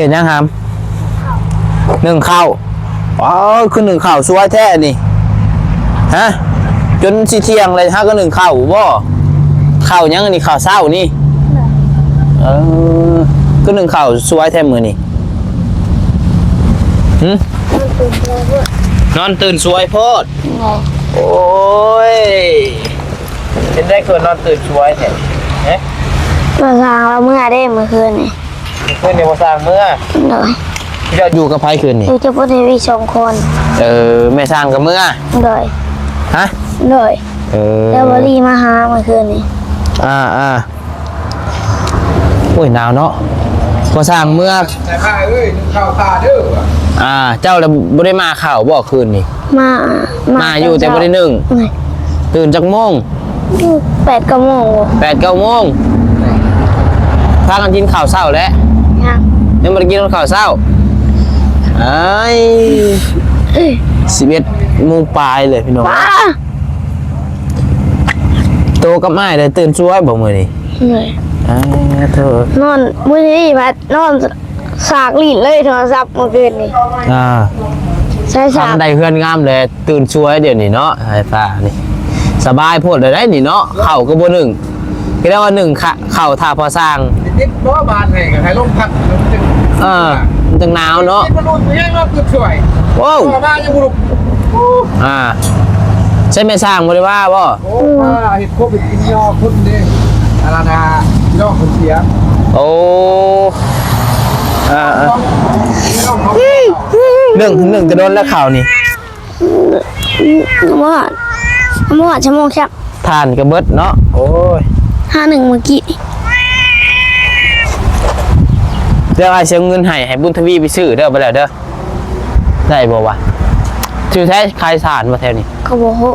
ເຮັດຫຍັງຫຳ? ໜຶ້ງເຂົ້າ. ວ້າວ ຄືໜຶ້ງເຂົ້າສວຍແທ້ນີ້ ຮະ? ຈົນຊິທ່ຽງເລີຍ ຫາກໍໜຶ້ງເຂົ້າບໍ? ເຂົ້າຫຍັງອັນນີ້? ເຂົ້າເຊົ້ານີ້? ເອີ ຄືໜຶ້ງເຂົ້າສວຍແທ້ມື້ນີ້? ຫຶ? ນອນຕື່ນສວຍໂພດ. ໂອ້ຍ ເປັນໄດ້ຄືນອນຕື່ນສວຍແທ້? ເອີ ພໍ່ຊ່າງລາວເມືອເດ້ມື້ຄືນນີ້. ຄືນນີ້ບໍ່ສ້າງເມືອ? ໂດຍ. ເຈົ້າຢູ່ກັບໃຜຄືນນີ້? ຢູ່ກັບບຸນທະວີສອງຄົນ. ເອີ ແມ່ສ້າງກໍເມືອ? ໂດຍ. ຮະ? ໂດຍ. ເອີ ແຕ່ບໍ່ລີມາຫາມື້ຄືນນີ້. ອ່າໆ ໂອ້ຍ ໜາວເນາະ. ບໍ່ສ້າງເມືອ. ແຕ່ຂ້າເອີຍ ໜຶ້ງເຂົ້າຂ້າເດີ. ອ່າ ເຈົ້າລະບໍ່ໄດ້ມາເຂົ້າບໍ່ຄືນນີ້? ມາ ມາຢູ່ແຕ່ບໍ່ໄດ້ໜຶ້ງ. ໂດຍ. ຕື່ນຈັກໂມງ? ແປດເກົ້າໂມງ. ແປດເກົ້າໂມງ ພາກັນກິນເຂົ້າເຊົ້າແລ້ວ? ຍັງ ຍັງບໍ່ໄດ້ກິນເຂົ້າເຊົ້າ. ອ້າຍ ເອີຍ ສິບເອັດໂມງປາຍເລີຍພີ່ນ້ອງ. ໂຕກັບອ້າຍໄດ້ຕື່ນສວຍບໍ່ມື້ນີ້? ເອີຍ ອ້າໂທ້ ນອນມື້ນີ້ພັດນອນ ສາກຫຼິ້ນເລີຍໂທລະສັບມື້ຄືນນີ້. ອ່າ ໃຊ້ສາກ ໄດ້ເຮືອນງາມແລ້ວ ຕື່ນສວຍດຽວນີ້ເນາະ. ໄຟຟ້ານີ້ສະບາຍໂພດແລ້ວໄດ໋ນີ້ເນາະ. ເຂົ້າກໍບໍ່ໜຶ້ງ ກໍໄດ້ວ່າໜຶ້ງເຂົ້າຖ້າພໍສ້າງ. ຕິດບໍ່ບານໃຫ້ ໃຫ້ລົມພັດ. ເອີ ມັນຈັ່ງໜາວເນາະ. ຕິດບໍ່ລຸ້ນແຮງເນາະ ຕື່ນສວຍ. ໂອ້ ມາຍັງບໍ່ລຸກ. ອ່າ ໃຊ້ແມ່ສ້າງບໍ່ໄດ້ວ່າບໍ່? ໂອ້ ມາເຮັດໂຄວິດກິນຍາຄົນເດ້ ອັນນັ້ນນະ ພີ່ນ້ອງເພິ່ນເສຍ. ໂອ້ ອ່າໆ ພີ່ນ້ອງເຮົາ ໜຶ້ງ ໜຶ້ງແຕ່ດົນແລ້ວເຂົ້ານີ້? ບໍ່ຮອດ ບໍ່ຮອດຊົ່ວໂມງຊ້ຳ. ຖ່ານກໍເບິດເນາະ. ໂອ້ຍ ຫາໜຶ້ງມື້ກີ້. ດຽວອ້າຍຊິເອົາເງິນໃຫ້ ໃຫ້ບຸນທະວີໄປຊື້ເດີ ໄປແລ້ວເດີ. ໄດ້ບໍ່ວະ? ຢູ່ໃສ? ຂາຍສານບໍ່ແຖວນີ້? ກໍບໍ່ຮູ້.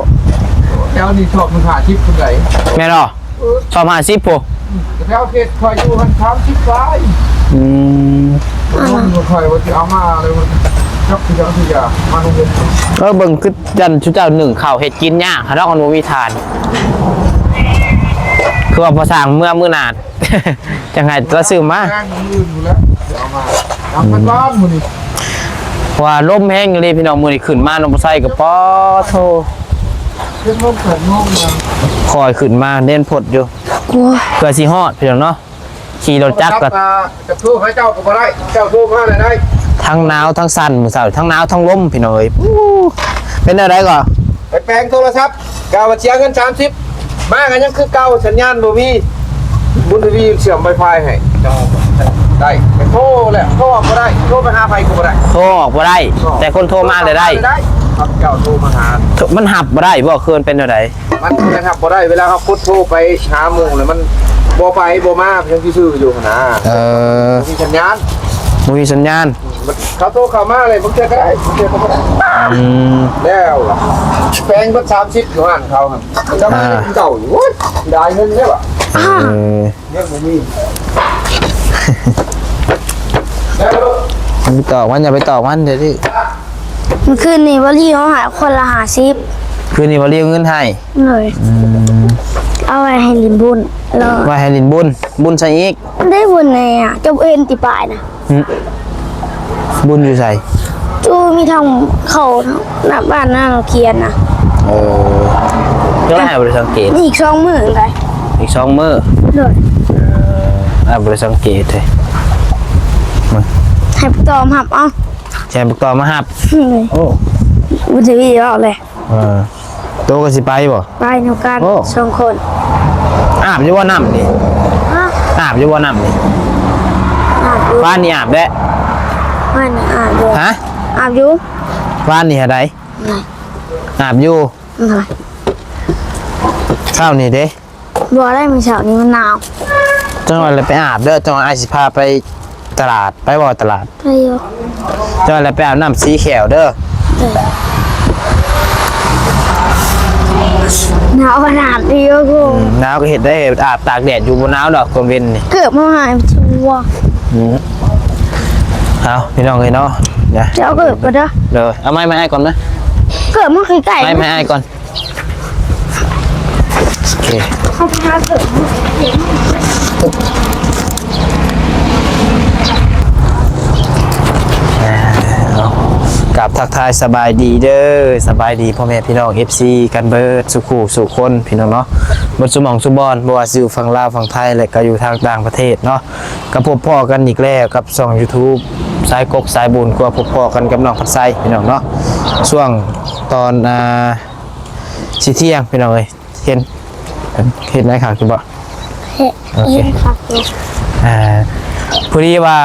ແຖວນີ້ຊອບມັນຫ້າສິບພຸ້ນໃດ໋. ແມ່ນບໍ່? ເອີ ຊອບຫ້າສິບພຸ້ນ. ແຖວເຂດຂ້ອຍຢູ່ຫັ້ນສາມສິບປາຍ. ອືມ ນ້ອງຂ້ອຍວ່າຊິເອົາມາເລີຍ ຈັກຄືຫຍັງຄືຢາມາໂຮງຮຽນ. ເອີ ເບິ່ງຄືຈັ່ງຊຸມເຈົ້າໜຶ້ງເຂົ້າເຮັດກິນຍາກ ຄັນວ່າບໍ່ມີຖ່ານ. ຄືວ່າພໍສ້າງເມືອມື້ໜ້າ ຈັ່ງໃຫ້ລາວຊື້ມາ. ແພງມື້ອື່ນພຸ້ນແຫຼະ ຊິເອົາມາ ນຳເພິ່ນບ້ານມື້ນີ້. ເພາະວ່າລົມແຮງອີ່ຫຼີພີ່ນ້ອງ ມື້ນີ້ຂຶ້ນມາໜອງປາໄຊກໍ ປາໂທ້ ເຈັດໂມງແປດໂມງມາ ຄ່ອຍຂຶ້ນມາເໜັນພົດຢູ່. ໂອ້ຍ ເພື່ອຊິຮອດພີ່ນ້ອງເນາະ ຂີ່ລົດຈັກກໍ ຈະໂທຫາເຈົ້າກໍບໍ່ໄດ້ ເຈົ້າໂທມາໄດ້. ທັງໜາວທັງສັ່ນມື້ເຊົ້າ ທັງໜາວທັງລົມພີ່ນ້ອງເອີຍ. ເປັນແນວໃດກໍ ໄປແປງໂທລະສັບ ກະວ່າເສຍເງິນສາມສິບ ມາກໍຍັງຄືເກົ່າ ສັນຍານບໍ່ມີ. ບຸນທະວີເຊື່ອມໄວຟາຍໃຫ້ ໄດ້ ໄປໂທແລ້ວ ໂທອອກບໍ່ໄດ້ ໂທໄປຫາໃຜກໍບໍ່ໄດ້ ໂທອອກບໍ່ໄດ້. ແຕ່ຄົນໂທມາໄດ້ ໄດ້ ເຈົ້າໂທມາຫາ ມັນຮັບບໍ່ໄດ້ບໍ່? ຄືມັນເປັນແນວໃດ? ມັນຍັງຮັບບໍ່ໄດ້ ເວລາເຮົາກົດໂທໄປຫາໝູ່ ແລ້ວມັນບໍ່ໄປບໍ່ມາ ຍັງຊື່ໆຢູ່ຫັ້ນນະ. ເອີ ບໍ່ມີສັນຍານ ບໍ່ມີສັນຍານ. ເຂົາໂທເຂົ້າມາເລີຍ ບາງເທື່ອກໍໄດ້ ບາງເທື່ອກໍບໍ່ໄດ້. ອືມ ແລ້ວແປງເບິດສາມສິບຢູ່ຮ້ານເຂົາຫັ້ນ ກໍມາ ອ່າ ເກົ່າຢູ່. ໂອ້ຍ ເສຍດາຍເງິນເດ້ວ່າ. ເອີ ຍັງບໍ່ມີ. ຢ່າໄປຕອກມັນ ຢ່າໄປຕອກມັນເດ້. ມື້ຄືນນີ້ບໍ່ລີເຮົາໃຫ້ຄົນລະຫ້າສິບ. ຄືນນີ້ບໍ່ລີເອົາເງິນໃຫ້. ໂດຍ. ອືມ ເອົາໄວ້ໃຫ້ຫຼິ້ນບຸນ ແລ້ວ ໄວ້ໃຫ້ຫຼິ້ນບຸນ. ບຸນໃສອີກ? ໄດ້ບຸນແດ່ ເຈົ້າບໍ່ເຫັນຕິປ້າຍນະ? ຫຶ ບຸນຢູ່ໃສ? ຢູ່ມີທາງເຂົ້າໜ້າບ້ານນາງຂຽນນະ. ເອີ ຈັ່ງໃດອ້າຍບໍ່ໄດ້ສັງເກດ? ອີກສອງມື້ໄດ໋. ອີກສອງມື້? ໂດຍ. ເອີ ອ້າຍບໍ່ໄດ້ສັງເກດເດ້. ໃຫ້ບັກຕໍ່ມາຮັບເອົາ. ໃຫ້ບັກຕໍ່ມາຮັບ. ໂອ້ ບຸນທະວີເວົ້າແຫຼະ. ເອີ ໂຕກໍຊິໄປບໍ່? ໄປນຳກັນ ໂອ້ ສອງຄົນ. ອາບຢູ່ບໍ່ນ້ຳນີ້? ຮະ? ອາບຢູ່ບໍ່ນ້ຳນີ້? ອາບຢູ່. ວານນີ້ອາບແລ້ວ? ວານນີ້ອາບຢູ່. ຮະ? ອາບຢູ່. ວານນີ້ຫາໃດ? ອາບຢູ່. ເຊົ້ານີ້ເດ້? ບໍ່ໄດ້ ມື້ເຊົ້ານີ້ມັນໜາວ. ຈັ່ງວ່າແລ້ວໄປອາບເດີ ຈັ່ງວ່າອ້າຍຊິພາໄປຕະຫຼາດ. ໄປບໍ່ຕະຫຼາດ? ໄປຢູ່. ຈັ່ງວ່າແລ້ວໄປອາບນ້ຳສີແຂ້ວເດີ. ເອີ ໜາວຂະໜາດນີ້ໂອ້ໂຫ. ອືມ ໜາວກໍເຮັດໄດ້ ອາບຕາກແດດຢູ່ ບໍ່ໜາວດອກຕອນເວັນນີ້. ເກີບມາໃຫ້ມັນຊົ່ວ. ອືມ ເອົາ ພີ່ນ້ອງເອີຍເນາະ ເອົາເກີບກ່ອນເດີ. ເດີ ເອົາໄມ້ມາໃຫ້ກ່ອນນະ. ເກີບມາໃກ້ໆ ໄມ້ມາໃຫ້ກ່ອນ. ໂອເຄ ເຮົາໄປຫາເກີບ. ໂອ້ ກາບທັກທາຍສະບາຍດີເດີ ສະບາຍດີພໍ່ແມ່ພີ່ນ້ອງ ເອັຟຊີ ກັນເບິດສູ່ຄູ່ສູ່ຄົນ ພີ່ນ້ອງເນາະ ເບິດສູ່ໝ່ອງສູ່ບ່ອນ ບໍ່ວ່າຊິຢູ່ຝັ່ງລາວຝັ່ງໄທ ແລະກໍຢູ່ທາງຕ່າງປະເທດເນາະ. ກໍພົບພໍ້ກັນອີກແລ້ວກັບຊ່ອງ YouTube ສາຍກົກສາຍບຸນ ກໍພົບພໍ້ກັນກັບນ້ອງພັດໄຊ ພີ່ນ້ອງເນາະ. ຊ່ວງຕອນ ອ່າ ຊິທ່ຽງ ພີ່ນ້ອງເອີຍ ເຫັນ ເຫັນໄດ້ຄັກຢູ່ບໍ່? ເຫັນ ໂອເຄ ເຫັນຄັກຢູ່. ອ່າ ພໍດີວ່າ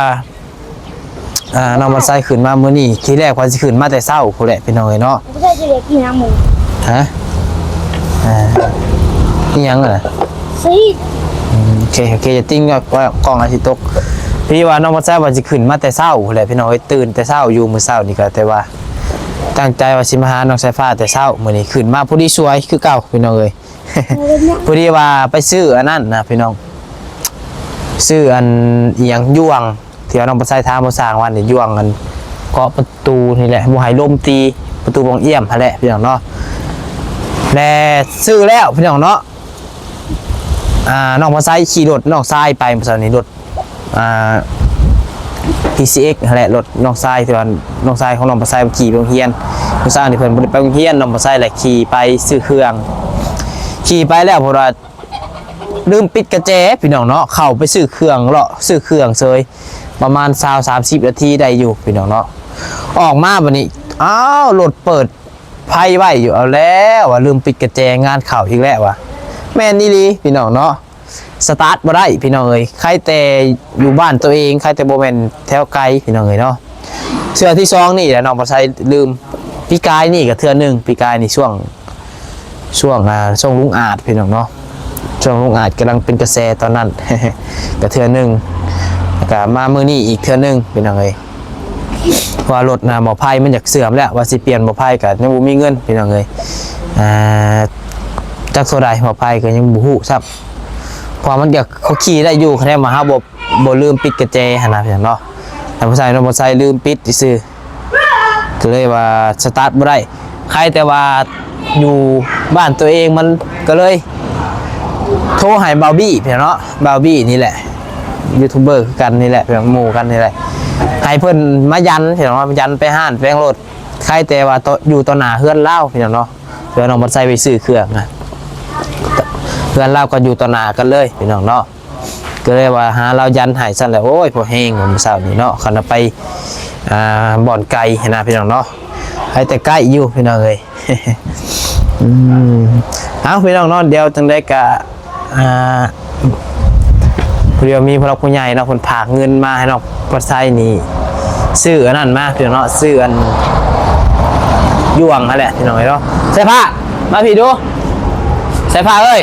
ອ່າ ນ້ອງບັນໄຊຂຶ້ນມາມື້ນີ້ ທີແລກວ່າຊິຂຶ້ນມາແຕ່ເຊົ້າພຸ້ນແຫຼະ ພີ່ນ້ອງເອີຍເນາະ. ບໍ່ໄດ້ຊິເລັກອີຫຍັງມື້? ຮະ? ອ່າ ອີຫຍັງນະ? ຊີດ. ອືມ ໂອເຄ ໂອເຄ ຢ່າຕິງ ກ້ອງອາດຊິຕົກ. ພໍດີວ່ານ້ອງບັນໄຊວ່າຊິຂຶ້ນມາແຕ່ເຊົ້າພຸ້ນແຫຼະ ພີ່ນ້ອງເອີຍ ຕື່ນແຕ່ເຊົ້າຢູ່ ມື້ເຊົ້ານີ້ກໍ ແຕ່ວ່າຕັ້ງໃຈວ່າຊິມາຫານ້ອງສາຍຟ້າແຕ່ເຊົ້າ ມື້ນີ້ຂຶ້ນມາພໍດີສວຍຄືເກົ່າ ພີ່ນ້ອງເອີຍ. ພໍດີວ່າໄປຊື້ອັນນັ້ນນະ ພີ່ນ້ອງ ຊື້ອັນ ອີຫຍັງ ຢ່ວງ ທີ່ວ່ານ້ອງປະໄຊຖາມພໍ່ຊ່າງວ່ານີ້ ຢ່ວງອັນເກາະປະຕູນີ້ແຫຼະ ບໍ່ໃຫ້ລົມຕີ ປະຕູປ່ອງອ້ຽມຫັ້ນແຫຼະ ພີ່ນ້ອງເນາະ. ແລະ ຊື້ແລ້ວ ພີ່ນ້ອງເນາະ. ອ່າ ນ້ອງປະໄຊຂີ່ລົດນ້ອງຊາຍໄປມື້ເຊົ້ານີ້ ລົດ ອ່າ ທີຊີເອັກຫັ້ນແຫຼະ ລົດນ້ອງຊາຍ ທີ່ວ່ານ້ອງຊາຍຂອງນ້ອງປະໄຊຂີ່ໄປໂຮງຮຽນ. ມື້ເຊົ້ານີ້ເພິ່ນບໍ່ໄດ້ໄປໂຮງຮຽນ ນ້ອງປະໄຊແຫຼະຂີ່ໄປຊື້ເຄື່ອງ ຂີ່ໄປແລ້ວ ເພາະວ່າລືມປິດກະແຈ ພີ່ນ້ອງເນາະ. ເຂົ້າໄປຊື້ເຄື່ອງ ເລາະຊື້ເຄື່ອງເສີຍ ປະມານຊາວສາມສິບນາທີໄດ້ຢູ່ ພີ່ນ້ອງເນາະ. ອອກມາບັດນີ້ ອ້າວ ລົດເປີດໄຟໄວ້ຢູ່ ເອົາແລ້ວວ່າລືມປິດກະແຈ ງານເຂົ້າອີກແລ້ວວ່າ. ແມ່ນອີ່ຫຼີ ພີ່ນ້ອງເນາະ. ສະຕາດບໍ່ໄດ້ ພີ່ນ້ອງເອີຍ. ໃຄແຕ່ຢູ່ບ້ານໂຕເອງ ໃຄແຕ່ບໍ່ແມ່ນແຖວໄກ ພີ່ນ້ອງເອີຍເນາະ. ເທື່ອທີສອງນີ້ແຫຼະ ນ້ອງປະໄຊລືມ. ປີກາຍນີ້ກໍເທື່ອໜຶ່ງ ປີກາຍນີ້ຊ່ວງ ຊ່ວງ ອ່າ ຊ່ວງລຸງອາດ ພີ່ນ້ອງເນາະ. ຊ່ວງລຸງອາດກຳລັງເປັນກະແສຕອນນັ້ນ ກໍເທື່ອໜຶ່ງ ແລ້ວກໍມາມື້ນີ້ອີກເທື່ອໜຶ່ງ ພີ່ນ້ອງເອີຍ. ເພາະວ່າລົດນະ ໝໍ້ໄພມັນຢາກເສື່ອມແລ້ວ ວ່າຊິປ່ຽນໝໍ້ໄພກໍຍັງບໍ່ມີເງິນ ພີ່ນ້ອງເອີຍ. ອ່າ ຈັກເທົ່າໃດ ໝໍ້ໄພກໍຍັງບໍ່ຮູ້ຊ້ຳ ເພາະວ່າມັນກໍ ເຂົາຂີ່ໄດ້ຢູ່ ຄະແນນວ່າເຮົາບໍ່ ບໍ່ລືມປິດກະແຈຫັ້ນນະ ພີ່ນ້ອງເນາະ. ແຕ່ຜູ້ຊາຍເນາະ ບໍ່ໃສ່ ລືມປິດຊື່ໆ ກໍເລີຍວ່າສະຕາດບໍ່ໄດ້. ໃຄແຕ່ວ່າຢູ່ບ້ານຕົວເອງ ມັນກໍເລີຍໂທໃຫ້ບ່າວບີ້ ພີ່ນ້ອງເນາະ. ບ່າວບີ້ນີ້ແຫຼະ ຢູທູບເບີຄືກັນນີ້ແຫຼະ ເປັນໝູ່ກັນນີ້ແຫຼະ ໃຫ້ເພິ່ນມາຢັນ ພີ່ນ້ອງເນາະ ມາຢັນໄປຮ້ານແປງລົດ. ໃຄແຕ່ວ່າຢູ່ຕໍ່ໜ້າເຮືອນລາວ ພີ່ນ້ອງເນາະ. ເຮືອນນ້ອງບັນໄຊໄປຊື້ເຄື່ອງນະ ເຮືອນລາວກໍຢູ່ຕໍ່ໜ້າກັນເລີຍ ພີ່ນ້ອງເນາະ. ກໍເລີຍວ່າຫາລາວຢັນໃຫ້ຊັ້ນແຫຼະ. ໂອ້ຍ ພໍແຮງມື້ເຊົ້ານີ້ເນາະ ຄັນວ່າໄປ ອ່າ ບ່ອນໄກຫັ້ນນະ ພີ່ນ້ອງເນາະ. ໃຫ້ແຕ່ໃກ້ຢູ່ ພີ່ນ້ອງເອີຍ. ອືມ ເອົ້າ ພີ່ນ້ອງເນາະ ດຽວຈັ່ງໃດກະ ອ່າ ພໍດີວ່າມີຜູ້ຫຼັກຜູ້ໃຫຍ່ເນາະ ເພິ່ນຝາກເງິນມາໃຫ້ນ້ອງ ພັດໄຊນີ້ ຊື້ອັນນັ້ນມາ ພີ່ນ້ອງເນາະ ຊື້ອັນຢ່ວງຫັ້ນແຫຼະ ພີ່ນ້ອງເອີຍເນາະ. ສາຍຟ້າ ມາພີ້ດູ ສາຍຟ້າເອີຍ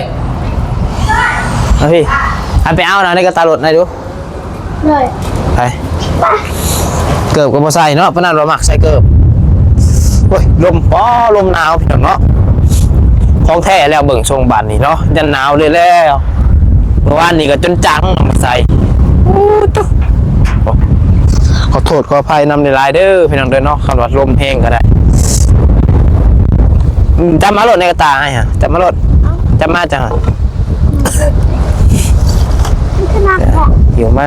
ມາພີ້ ໃຫ້ໄປເອົານະ ໃນກະຕາລົດໃນດູ. ໂດຍ ໄປ ເກີບກໍບໍ່ໃສ່ເນາະ ປານນັ້ນວ່າມັກໃສ່ເກີບ. ໂອ້ຍ ລົມ ອໍ ລົມໜາວ ພີ່ນ້ອງເນາະ. ຂອງແທ້ແລ້ວ ເບິ່ງຊົງບາດນີ້ເນາະ ຢ້ານໜາວເລີຍແລ້ວ. ເມື່ອວານນີ້ກໍຈົນຈັງມາໃສ່. ໂອ້ໂຕ ຂໍໂທດຂໍອະໄພນຳຫຼາຍໆເດີ ພີ່ນ້ອງເດີເນາະ ຄັນວ່າລົມແຮງກໍໄດ້. ອືມ ຈັບມາໂລດໃນກະຕາ ອ້າຍ ຈັບມາໂລດ ຈັບມາຈັ່ງ ມັນຄືໜັກເນາະ ຫິວມາ.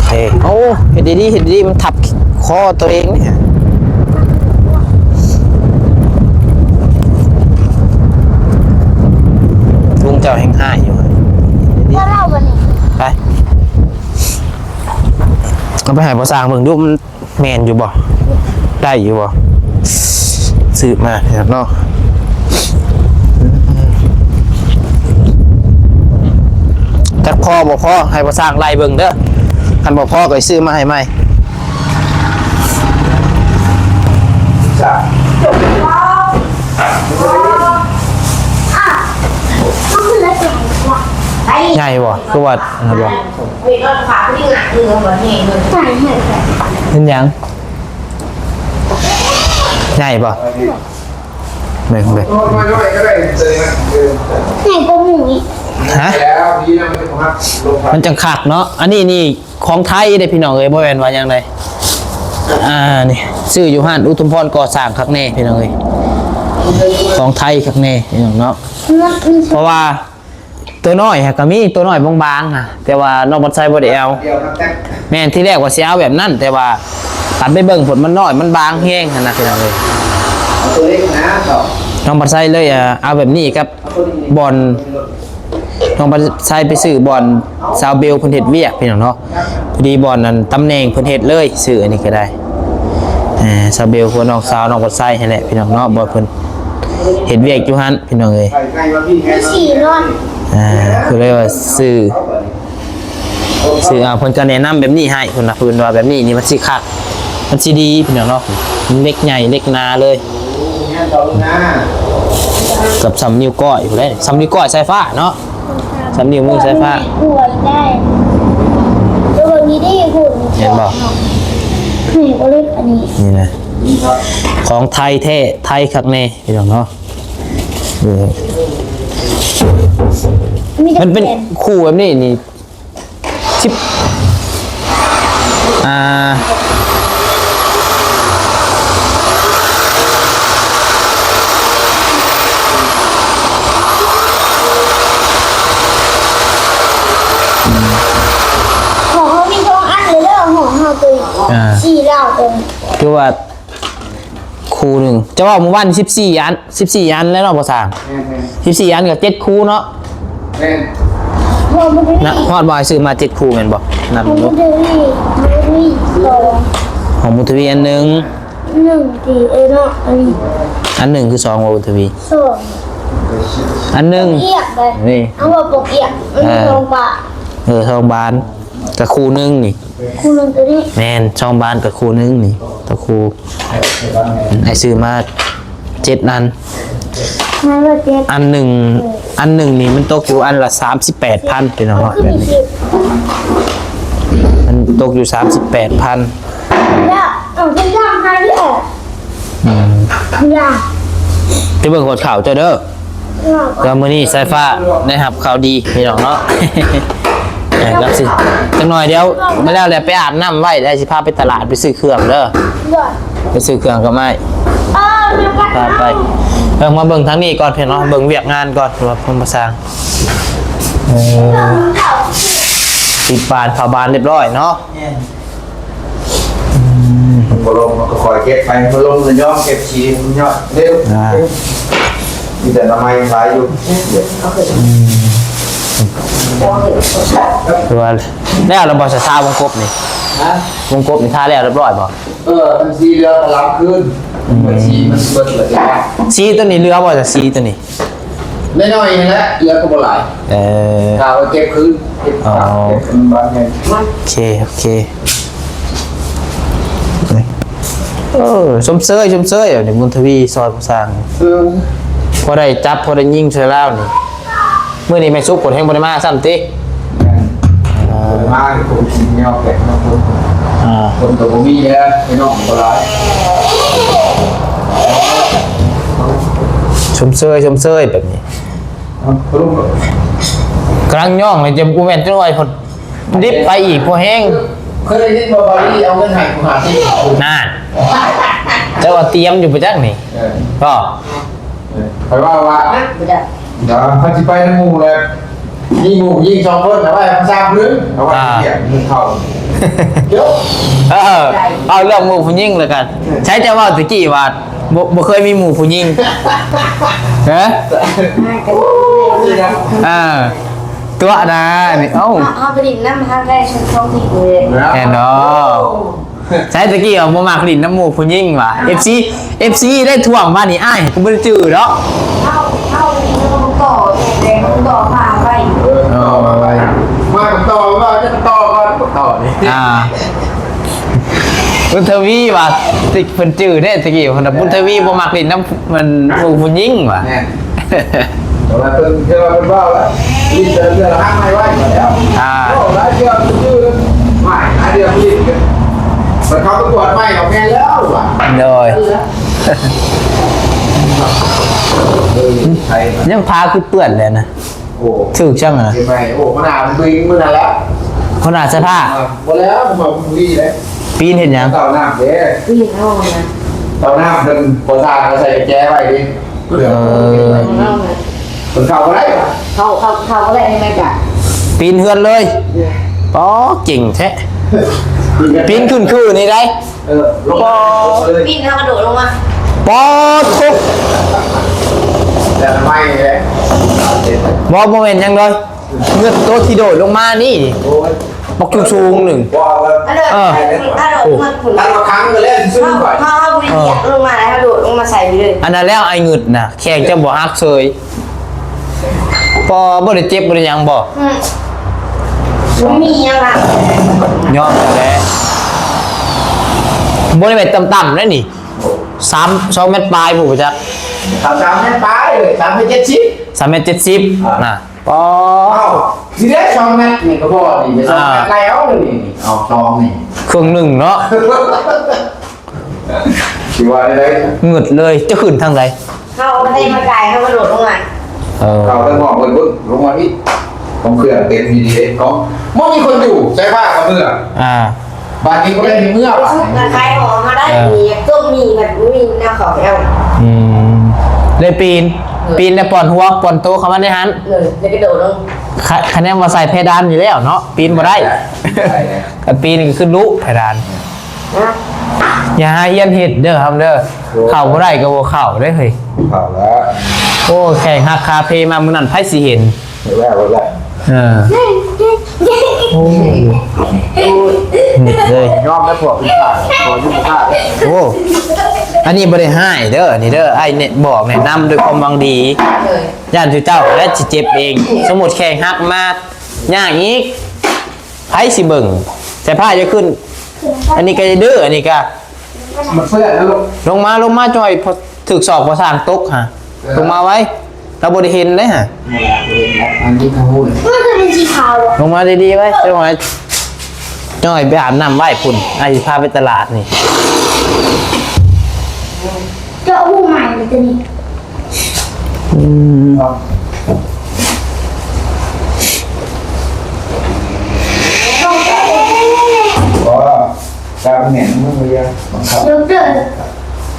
ເອີ ໂອ້ ເຮັດດີໆ ເຮັດດີໆ ມັນທັບຄໍຕົວເອງນີ້. ລຸງເຈົ້າແຮ່ງຮ້າຍຢູ່ ເຮັດດີໆ ໄປ ເອົາໄປໃຫ້ພໍ່ຊ່າງເບິ່ງດູ ມັນ ແມ່ນຢູ່ບໍ່? ໄດ້ຢູ່ບໍ່? ຊື້ມາເນາະ ຈັກພໍບໍ່ພໍ ໃຫ້ພໍ່ຊ່າງໄລ່ເບິ່ງເດີ. ຄັນບໍ່ພໍກໍຊິຊື້ມາໃຫ້ໃໝ່. ໃຫຍ່ບໍ່? ຄືວ່ານັ້ນບໍ່? ເປັນຫຍັງ? ໃຫຍ່ບໍ່? ເບິ່ງ ເບິ່ງ ໃຫຍ່ກວ່າໝູອີກ. ຮະ? ມັນຈັ່ງຄັກເນາະ. ອັນນີ້ນີ້ຂອງໄທເດ້ພີ່ນ້ອງເອີຍ ບໍ່ແມ່ນວ່າຫຍັງໃດ. ອ່າ ນີ້ ຊື້ຢູ່ຮ້ານອຸທຸມພອນກໍ່ສ້າງຄັກແນ່ພີ່ນ້ອງເອີຍ ຂອງໄທຄັກແນ່ພີ່ນ້ອງເນາະ. ເພາະວ່າ ໂຕ ຕົວນ້ອຍຫາກະມີ ຕົວນ້ອຍບາງໆ ຫະ ແຕ່ວ່ານ້ອງວັນໄຊບໍ່ໄດ້ເອົາ. ດຽວນະ ແຕ່ ແມ່ນ ທີແລກວ່າຊິເອົາແບບນັ້ນ ແຕ່ວ່າຕັດໄປເບິ່ງພຸ້ນ ມັນນ້ອຍ ມັນບາງແຮງຫັ້ນນະ ພີ່ນ້ອງເອີຍ. ເອົາຕົວເລັກນະ ນ້ອງວັນໄຊເລີຍ ເອົາແບບນີ້ກັບບ່ອນ ນ້ອງວັນໄຊໄປຊື້ບ່ອນສາວເບວເພິ່ນເຮັດວຽກ ພີ່ນ້ອງເນາະ. ພໍດີບ່ອນນັ້ນຕຳແໜ່ງເພິ່ນເຮັດເລີຍ ຊື້ອັນນີ້ກໍໄດ້. ເອີ ສາວເບວຄືນ້ອງສາວນ້ອງວັນໄຊຫັ້ນແຫຼະ ພີ່ນ້ອງເນາະ ບ່ອນເພິ່ນເຮັດວຽກຢູ່ຫັ້ນ ພີ່ນ້ອງເອີຍ. ມີສີ່ນອນ ອ່າ ຄືເລີຍວ່າຊື້ ຊື້ ອ່າ ເພິ່ນກໍແນະນຳແບບນີ້ໃຫ້ ເພິ່ນວ່າ ເພິ່ນວ່າແບບນີ້ນີ້ມັນຊິຄັກ ມັນຊິດີ ພີ່ນ້ອງເນາະ. ເຫຼັກໃຫຍ່ເຫຼັກໜາເລີຍ ເກືອບສ່ຳນິ້ວກ້ອຍພຸ້ນເດ້ ສ່ຳນິ້ວກ້ອຍສາຍຟ້າເນາະ ສ່ຳນິ້ວມືສາຍຟ້າ. ເຫັນບໍ່? ນີ້ນະ ຂອງໄທແທ້ ໄທຄັກແນ່ ພີ່ນ້ອງເນາະ. ເອີ ມັນເປັນຄູ່ແບບນີ້ນີ້ ສິບ ອ່າ ຂອງເຮົາມີສອງອັນເລີຍ ຂອງເຮົາໂຕ ອ່າ ສີ່ລາວໂຕ ຄືວ່າ ຄູ່ໜຶ່ງ ເຈົ້າເວົ້າມື້ວານສິບສີ່ອັນ ສິບສີ່ອັນແລ້ວເນາະ ພໍ່ຊ່າງ. ແມ່ນໆ ສິບສີ່ອັນກໍເຈັດຄູ່ເນາະ. ແມ່ນ ຮອດບໍ່ ອ້າຍຊື້ມາເຈັດຄູ່ແມ່ນບໍ່? ນັບເບິ່ງດູ ຂອງບຸນທະວີອັນໜຶ່ງ ໜຶ່ງຕີ ເອີເນາະ ອັນນີ້ ອັນໜຶ່ງຄືສອງບໍ່ ບຸນທະວີ? ສອງ ອັນໜຶ່ງ ປອກອຽກເດ້ ນີ້ ເອົາວ່າປອກອຽກ ມັນມີ ເອີ ສອງບານ ເອີ ສອງບານ ກະຄູ່ໜຶ່ງນີ້ ຄູ່ໜຶ່ງໂຕນີ້ ແມ່ນ ສອງບານກະຄູ່ໜຶ່ງນີ້ ໂຕຄູ່ ອ້າຍຊື້ມາເຈັດອັນ ອັນໜຶ່ງ ເອີ ອັນໜຶ່ງນີ້ມັນຕົກຢູ່ອັນລະສາມສິບແປດພັນ ພີ່ນ້ອງເນາະ ແບບນີ້ ມັນຕົກຢູ່ສາມສິບແປດພັນ. ອືມ ໄປເບິ່ງຮອດເຂົ້າເຈົ້າເດີ. ແຕ່ວ່າມື້ນີ້ສາຍຟ້າໄດ້ຮັບຂ່າວດີພີ່ນ້ອງເນາະ. ເອີ ກັບຊິ ຈັກໜ່ອຍດຽວມາແລ້ວແຫຼະ ໄປອາບນ້ຳໄວ້ ແລ້ວຊິພາໄປຕະຫຼາດໄປຊື້ເຄື່ອງເດີ. ໄປຊື້ເຄື່ອງກັບອ້າຍ ພາໄປ. ເບິ່ງ ມາເບິ່ງທາງນີ້ກ່ອນພີ່ນ້ອງ ເບິ່ງວຽກງານກ່ອນ ວ່າເພິ່ນມາສ້າງ ເອີ ຕິດບານ ເຂົ້າບານຮຽບຮ້ອຍເນາະ. ອືມ ມັນບໍ່ລົງ ມັນກໍຄ່ອຍເກັບໄປ ມັນລົງກໍຍອມເກັບຂີ້ ມັນຍອດເລັວ ອ່າ ມີແຕ່ໜໍ່ໄມ້ຫຼາຍຢູ່. ອືມ ຄືວ່າແລ້ວລະບໍ່ ສະ ທາວົງກົບນີ້? ຮະ? ວົງກົບນີ້ທາແລ້ວຮຽບຮ້ອຍບໍ່? ເອີ ມັນສີເຫຼືອກະລຳຄືນ ອືມ ມັນສີມັນເບິດລະ. ສີໂຕນີ້ເຫຼືອບໍ່ ສະ ສີໂຕນີ້? ນ້ອຍໆ ນີ້ແຫຼະ ເຫຼືອກໍບໍ່ຫຼາຍ. ເອີ ຖ້າວ່າເກັບຄືນ ເກັບ ອໍ ເກັບຄືນບາດໃຫຍ່. ໂອເຄ ໂອເຄ. ເອີ ຊົມເຊີຍ ຊົມເຊີຍ ອັນນີ້ບຸນທະວີຊ່ອຍຜູ້ສ້າງ. ເອີ ພໍໄດ້ຈັບ ພໍໄດ້ຍິງຊ່ອຍລາວນີ້. ມື້ນີ້ແມ່ສຸກເພິ່ນແຮງບໍ່ໄດ້ມາຊ້ຳຕິ? ແມ່ນ ເອີ ບໍ່ໄດ້ມາ ຄົນຊິຍອມແປກເນາະ ຄົນ ອ່າ ຄົນກໍບໍ່ມີແລ້ວ ພີ່ນ້ອງກໍຫຼາຍ. ຊົມເຊີຍ ຊົມເຊີຍແບບນີ້. ກຳລັງຍ່ອງເລີຍ ຈະບໍ່ແມ່ນຈັກໜ່ອຍພຸ້ນ ດິບໄປອີກພໍແຮງ. ເຄີຍໄດ້ຍິນບໍ່ ບາລີເອົາເງິນໃຫ້ຜູ້ຫາສິບ? ນັ້ນ ເຈົ້າວ່າຕຽມຢູ່ປະຈັກນີ້. ເອີ ກໍ ເອີ ຂ້ອຍເວົ້າວ່າ ດຽວເຮົາຊິໄປນຳໝູ່ແລ້ວ ມີໝູ່ຍິງສອງຄົນ ເອົາໄວ້ເອົາສາມຄືນ ເອົາໄວ້ ອ່າ ເກັບເງິນເຂົ້າ. ເອີ ເວົ້າເລື່ອງໝູ່ຜູ້ຍິງແລ້ວກັນ. ໃສເຈົ້າເວົ້າຕະກີ້ວ່າ ບໍ່ ບໍ່ເຄີຍມີໝູ່ຜູ້ຍິງ. ຮະ? ເອີ ຕົວະນະນີ້. ເອົ້າ ເຮົາ ເຮົາໄປຫຼິ້ນນຳ ເຮົາໄດ້ສອງທີມເລີຍ. ແມ່ນບໍ່? ໃສຕະກີ້ວ່າບໍ່ມັກຫຼິ້ນນຳໝູ່ຜູ້ຍິງຫວາ? ເອັຟຊີ ເອັຟຊີ ໄດ້ຖ້ວງມານີ້ ອ້າຍກໍບໍ່ໄດ້ຈື່ດອກ. ເຮົາ ເຮົາ ເຮົາຕໍ່ ແຕ່ເຮົາຕໍ່ພາໄປ. ເອີ ຕໍ່ພາໄປ. ມາກັບຕໍ່ ວ່າຈະຕໍ່ກ່ອນ ຕໍ່ນີ້. ອ່າ ບຸນທະວີວ່າ ຕິ ເພິ່ນຈື່ເດ້ຕະກີ້ ເພິ່ນວ່າບຸນທະວີບໍ່ມັກຫຼິ້ນນຳ ມັນ ໝູ່ຜູ້ຍິງວ່າ. ແມ່ນ ແຕ່ວ່າເພິ່ນ ແຕ່ວ່າເພິ່ນເວົ້າແລ້ວ ຫຼິ້ນແຕ່ລະເທື່ອລະຮັກໃໝ່ໄວ້ແລ້ວ. ອ່າ ເວົ້າຫຼາຍເທື່ອເພິ່ນຈື່ ໃໝ່ ຫາດຽວຫຼິ້ນກັນ ໄປເຂົ້າປະກວດໃໝ່ກໍແມ່ນແລ້ວວ່າ. ໂດຍ ເອີ ໃຜ ຍັງຜ້າຄືເປື້ອນແລ້ວນະ. ໂອ້ ຖືກຈັ່ງນະ ເຮັດໃໝ່. ໂອ້ ຫົວໜ້າມັນວິງມື້ນັ້ນແຫຼະ ຫົວໜ້າສະພາ. ອ່າ ບໍ່ແລ້ວ ມາບຸນທະວີເດ້. ປີນເຮັດຫຍັງ? ເຕົ້ານ້ຳເດ້. ປີນເອົານະ ເຕົ້ານ້ຳເພິ່ນບໍ່ສ້າງ ເອົາໃສ່ກະແຈໄວ້ເດ້. ເອີ ເພິ່ນເຂົ້າບໍ່ໄດ້. ເຂົ້າ ເຂົ້າ ເຂົ້າບໍ່ໄດ້ໃນອາກາດ ປີນເຮືອນເລີຍ. ອໍ ເກັ່ງແທ້ ປີນຂຶ້ນຄືນີ້ໄດ໋. ເອີ ລົງມາເລີຍ ປີນເຮົາກະໂດດລົງມາ. ປາດໂທ້ ແຕ່ໄມ້ແຫຼະ ບໍ່ ບໍ່ແມ່ນຫຍັງເລີຍ ເງືອດໂຕທີ່ໂດດລົງມານີ້. ໂອ້ຍ ບັກສູງໆ ໜຶ່ງ ອັນນັ້ນ ເອີ ອັນນັ້ນ ອັນນັ້ນ ໂອ້ ອັນນັ້ນ ເຮົາ ເຮົາບໍ່ໄດ້ຢຽບລົງມາ ເຮົາໂດດລົງມາໃສ່ເລີຍ. ອັນນັ້ນແລ້ວ ໄອ້ງຶດນະ ແຂ້ງຈະບໍ່ຫັກເສີຍ. ບໍ່ ບໍ່ໄດ້ເຈັບ ບໍ່ໄດ້ຫຍັງບໍ່? ອືມ ບໍ່ມີຫຍັງລະ ຍອມແລ້ວແຫຼະ. ບໍ່ໄດ້ແມ່ນຕ່ຳໆ ເດ້ນີ້ ສາມ ສອງແມັດປາຍພຸ້ນຈັກ ສາມແມັດປາຍເລີຍ ສາມແມັດເຈັດສິບ ສາມແມັດເຈັດສິບ ອ່າ ນະ. ອໍ ເອົ້າ ຊິໄດ້ສອງແມັດນີ້ກະພໍນີ້ ສອງແມັດແລ້ວນີ້ ເອົາສອງນີ້ ເຄິ່ງໜຶ່ງເນາະ. ຊິວ່າໄດ້ ງຶດເລີຍ ຈະຂຶ້ນທາງໃດ? ເຮົາບໍ່ໄດ້ມາກາຍ ເຮົາກະໂດດລົງມາ. ເອີ ເຂົ້າທາງຫ້ອງເພິ່ນພຸ້ນ ລົງມາພີ້ ຂອງເຄື່ອງເຕັມຢູ່ນີ້ເດ້ ຂອງບໍ່ມີຄົນຢູ່ ໃສ່ຜ້າກະເມືອ ອ່າ ບາດນີ້ບໍ່ໄດ້ເມືອ ບາດນີ້ ຂາຍອອກມາໄດ້ ເອີ ມີຕົ້ມໝີ່ ແບບມີແນວເຂົ້າແນວ ອືມ ເລີຍປີນ ເອີ ປີນແລ້ວປ່ອນຫົວປ່ອນໂຕເຂົ້າມາໃນຫັ້ນ ເອີ ແລ້ວກະໂດດລົງ. ຄະ ຄະແນນວ່າໃສ່ເພດານຢູ່ແລ້ວເນາະ ປີນບໍ່ໄດ້ ໄດ້ ກະປີນກະຄືລຸເພດານ. ຢ່າຫາຮຽນເຮັດເດີ ຄຳເດີ ໂອ້ ເຂົ້າບໍ່ໄດ້ກະບໍ່ເຂົ້າເດ້ເຮີ້ຍ ເຂົ້າແລ້ວ. ໂອ້ ແຂ້ງຫັກຂາເພມາມື້ນັ້ນ ໃຜຊິເຫັນ ເຫັນແລ້ວ ເຫັນແລ້ວ ເອີ ໂອ້ ຍອມແລ້ວ ພວກພິການ ພວກພິການ. ໂອ້ ອັນນີ້ບໍ່ໄດ້ຮ້າຍເດີ ອັນນີ້ເດີ ອ້າຍແນະ ບອກແນະນຳດ້ວຍຄວາມຫວັງດີ ຢ້ານເຈົ້າແຫຼະຊິເຈັບເອງ. ສົມມຸດແຂ້ງຫັກມາ ຍ່າງອີກ ໃຜຊິເບິ່ງ ໃສ່ຜ້າຢ່າຂຶ້ນ. ອັນນີ້ກະຢ່າດື້ ອັນນີ້ກະ ມັນເປື້ອນນະລູກ ລົງມາ ລົງມາ ຈອຍ ຖືກສອກພໍ່ຊ່າງຕົກຫະ ເອີ ລົງມາໄວ ລາວບໍ່ໄດ້ເຫັນເດ້ຫະ ອັນນີ້ກະຮູ້ ມັນກະເປັນສີຂາວ ລົງມາດີໆໄວ້ ຈອຍ ຈອຍໄປອາບນ້ຳໄວ້ພຸ້ນ ອ້າຍຊິພາໄປຕະຫຼາດນີ້. ເຈາະຮູໃໝ່ເລີຍໂຕນີ້ ອືມ ບໍ່ ການແໜ້ນມັນບໍ່ຢາກບັງຄັບ ເລີ່ມເດີ